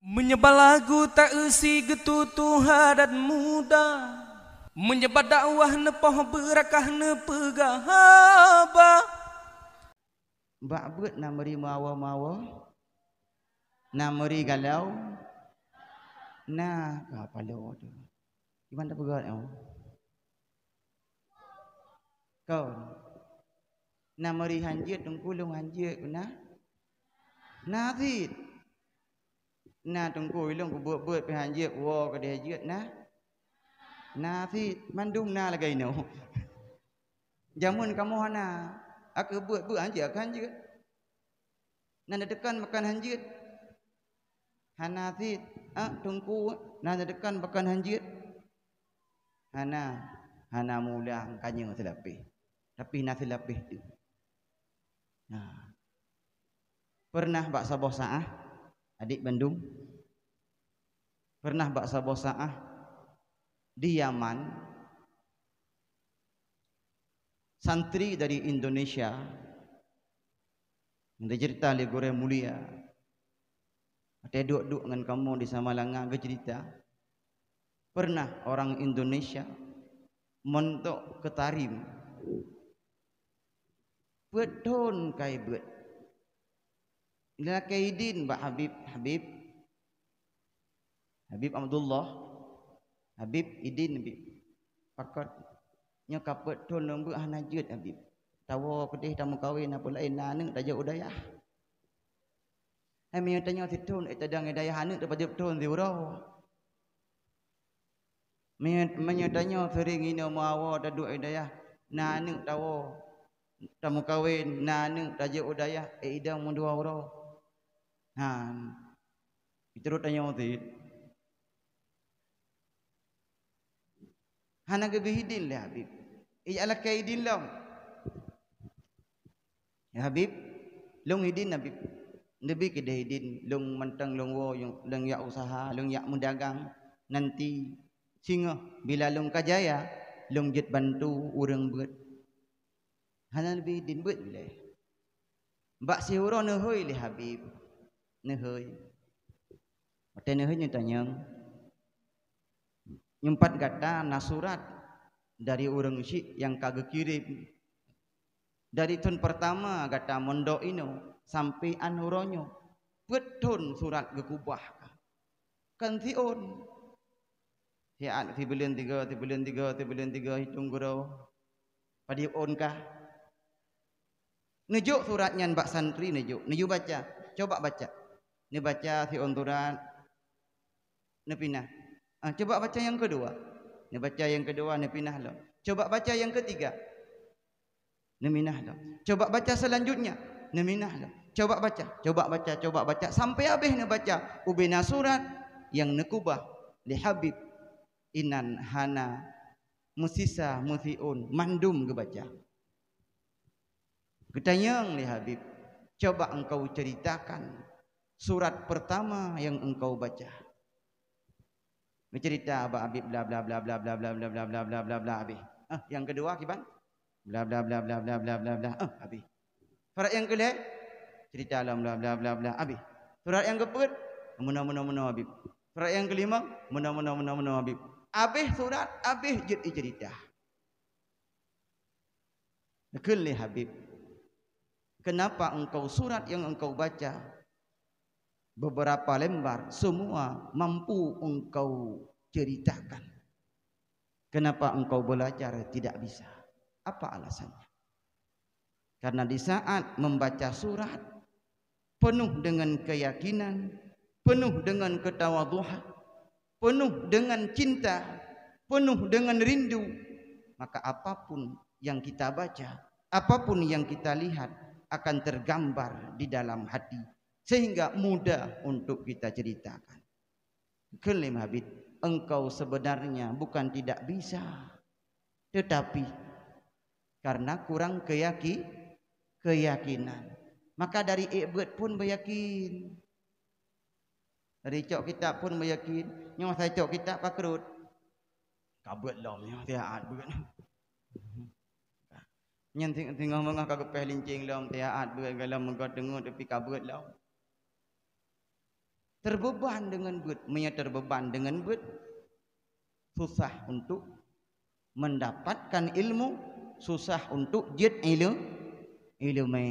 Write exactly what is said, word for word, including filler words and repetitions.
Meunyoe bak lagu ta-eusi geututoe adat muda, meunyoe bak dakwah neupoh beurakah neupeugah haba. Bak beuet na meuri meuawa-meuawa, na meuri galau, na ka paloe teuh. Kiban tapeugah nyoe. Kon. Na meuri hanjeuet teungku lôn hanjeuet na? Na cit. Na teungku ilôn kubeuet-beuet pih hanjeuet, woe keudeh jeuet na? Na cit. Mandum na lagée inoe. Jameun kamoe hana. Akhé beuet-beuet hanjeuet, akhé hanjeuet. Na neuteukan makan hanjeuet? Hana cit. Ah, teungku, na neuteukan makan hanjeuet? Hana. Hana mulang kanyang seulapeh. Tapi na seulapeh tu. Nah. Pernah bak saboh saah, adik bandum, pernah bak saboh saah di Yaman, santri dari Indonesia, nyang teuceurita lé gurée mulia, watée duek-duek ngon kamoe di Samalanga geuceurita, pernah orang Indonesia montok keu Tarim. Peuet thon kai beuet. Lakée idin bak Habib, Habib, Habib Abdullah, Habib idin, Habib. Pakon nyoe ka peuet thon lôn beuet hana jeuet, Habib. Tawoe keudeh tameukawen, na peue laén na aneuëk tajak u dayah. Hai meunyoe tanyoe sithon, eh, tadong i dayah aneuëk teupajoh thon siuroe. Meunyoe, meunyoe tanyoe seuring inoe meuawa taduek i dayah, na aneuëk tawoe, tameukawen, na aneuëk tajak u dayah, eh, idong meudua uroe. Ha, itu rot tanyoe cit. Hana geubri idin lé Habib. Ijak lakée idin lom. Ya Habib, lôn idin Habib. Neubi keudeh idin, lôn mantong lôn woe, lôn jak useuha, lôn jak meudagang. Nanti singoh bila lôn ka jaya, lôn jeuet bantu ureuëng beuet. Hana neubi idin beuet ilée. Bak siuroe neuhôi lé Habib. Neuhôi. Watée neuhôi nyoe tanyong, nyoe pat gata na surat dari ureuëng syik nyang ka geukirém. Dari thon peurtama gata mondok inoe sampoe an uroe nyoe, peuet thon surat geukubah ka. Kon siôn. Siat sibuleuen tiga, sibuleuen tiga, sibuleuen tiga, hitong keudroe. Padub ôn kah? Neujok surat nyan bak santri neujok, neujok baca. Coba baca. Neubaca siôn surat, neupinah. Ah, coba baca nyang keudua. Neubaca nyang keudua, neupinah lom. Coba baca nyang keutiga. Neuminah lom. Coba baca seulanjutnya. Neuminah lom. Coba baca, coba baca, coba baca sampoe habéh neubaca ubena surat nyang neukubah lé Habib. Inan hana meusisa meusiôn, mandum geubaca. Geutanyong lé Habib, "Coba engkau ceritakan surat pertama yang engkau baca." Geucerita bak Habib bla bla bla bla bla bla bla bla bla bla bla bla bla habéh. Ah, nyang keudua kiban? Bla bla bla bla bla bla bla bla. Ah, habéh. Surat nyang keulhée cerita lom bla bla bla bla habéh. Surat nyang keupeuet meunoe meunoe meunoe Habib. Surat nyang keulima meunoe meunoe meunoe meunoe Habib. Habéh surat, habéh jeuet icerita. Geukheun lé Habib, "Kenapa engkau surat yang engkau baca beberapa lembar semua mampu engkau ceritakan? Kenapa engkau belajar tidak bisa? Apa alasannya?" Karena di saat membaca surat, penuh dengan keyakinan, penuh dengan ketawadhuan, penuh dengan cinta, penuh dengan rindu, maka apapun yang kita baca, apapun yang kita lihat akan tergambar di dalam hati, sehingga mudah untuk kita ceritakan. Kheun lé Habib, "Engkau sebenarnya bukan tidak bisa, tetapi karena kurang keyaki-, keyakinan. Maka dari ék beuet pun beuyakin. Dari cok kitab pun beuyakin. Nyoe asai cok kitab ka krot. Ka beuet lom nyoe, tiaat beuet." Nyan ting-, teungoh meungoh ka geupéh linceng lom, tiaat beuet, galom meugot teungoh, tapi ka beuet lom. Terbeuban deungon beuet. Meunyoe terbeuban deungon beuet, susah untuk mendapatkan ilmu, susah untuk jeuet ileu-, ileumé.